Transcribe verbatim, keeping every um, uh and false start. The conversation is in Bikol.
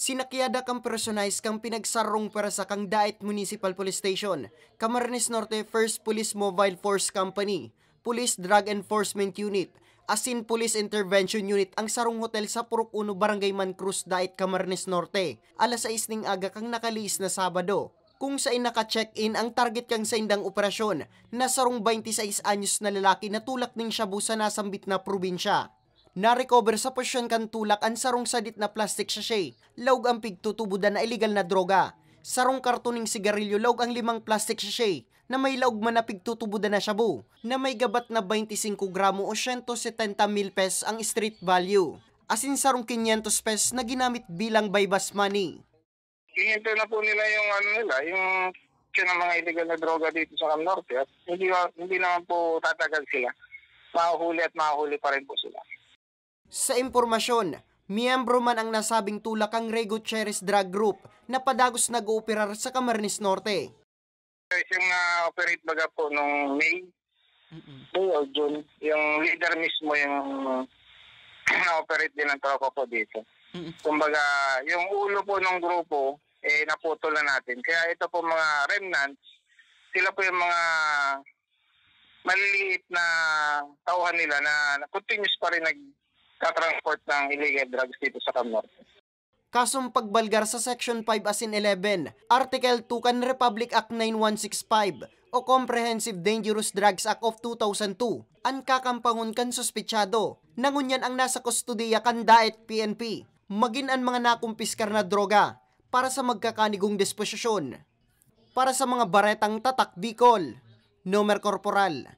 Sinakyada kan personahe kan pinagsarong pwersa kan Daet Municipal Police Station, Camarines Norte First Police Mobile Force Company, Police Drug Enforcement Unit, asin Police Intervention Unit ang sarong hotel sa Purok Uno, Barangay Man Cruz, Daet, Camarines Norte, alas sais ning aga kan nakalihis na Sabado, kung saen naka-check-in ang target kan saindang operasyon, na sarong baynte sais anyos na lalaki na tulak nin shabu sa nasambit na probinsya. Na-recover sa posesyon kan tulak an sarong sadit na plastic sachet, laog an pigtutubodan na iligal na droga, sarong karton nin sigarilyo laog an limang plastic sachet na may laog man na pigtutubodan na shabu, na may gabat na baynte singko gramo o siyento setenta mil pesos ang street value, asin sarong kinyentos pesos na ginamit bilang buy-bust money. Hinihintay na po nila yung ano nila, yung, yung mga illegal na droga dito sa Cam Norte at hindi, hindi naman po tatagal sila. Mahuhuli at mahuhuli pa rin po sila. Sa impormasyon, miyembro man ang nasabing tulak kan Rey Gutierrez Drug Group na padagos nag-ooperar sa Camarines Norte. Yung na-operate baga po nung May, May o June, yung leader mismo yung na-operate din ng tropa po dito. Kumbaga, yung ulo po ng grupo, eh, naputol na natin. Kaya ito po mga remnants, sila po yung mga maliliit na tauhan nila na, na continuous pa rin nagtatransport ng illegal drugs dito sa Cam Norte. Kasong pagbalgar sa Section five asin eleven, Article two kan Republic Act nine one six five o Comprehensive Dangerous Drugs Act of two thousand two, an kakampangon kan suspetsado, na ngunyan ang nasa kustodiya kan Daet P N P, magin an mga nakumpiskar na droga para sa magkakanigong disposisyon. Para sa mga baretang Tatak Bicol, Nomer Corporal.